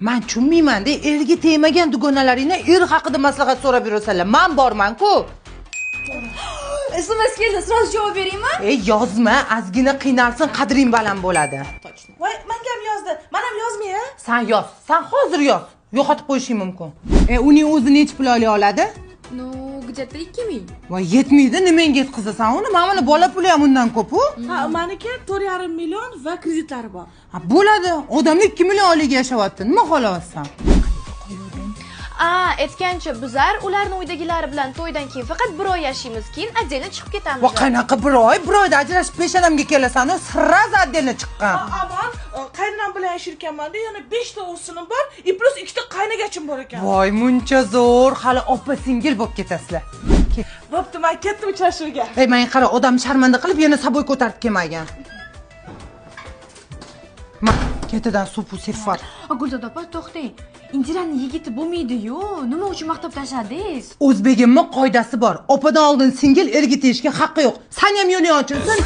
Man tushunmayman-da, erga tegmagan dugonalaringdan er haqida maslahat so'rab yurasanlar. Man borman-ku. SMS keldi, сразу javob beraymi? Ey, yozma, ozgina qiynalsin, qadring baland bo'ladi. Voy, manga ham yozdi. Man ham yozmay, a? San yoz, san hozir yoz. Yo'qotib qo'yishing mumkin. E, uning o'zi necha pul oylik oladi? Ну, где-то 2000. Voy, yetmaydi, nimangga yetkazasan uni? Mana buni bola puli ham undan ko'p-u. Ha, maniki 4,5 million va kreditlari bor. Ha, bo'ladi. Odamni 2 million oylikka yashayapti. Nima xohlayapsan? A, aytgancha, bizlar ularni uydagilari bilan to'ydan keyin faqat bir oy yashaymiz, keyin отдельно chiqib ketamiz. Va qanaqa bir oy? Bir oyda ajrashib peshonamga kelasan, сразу отдельно chiqqan. Aman, qaynonam bilan yashar ekanman-da, yana 5 ta o'sinim bor, и плюс ikkita qaynagachim bor ekan. Voy, muncha zo'r, hali opa singil bo'lib ketasizlar. Bo'pti, man ketdim uchrashuvga. Ey, menga qara, odam sharmanda qilib yana собой ko'tarib kelmagan. Ma, ketidan supu sefar. Gulzod opa, to'xtang. Indirani yigiti bo'lmaydi-yu. Nima uchun maqtab tashladingiz? O'zbegimni qoidasi bor. Opadan oldin singil erga tegishga haqqi yo'q. San ham yo'ling ochilsin.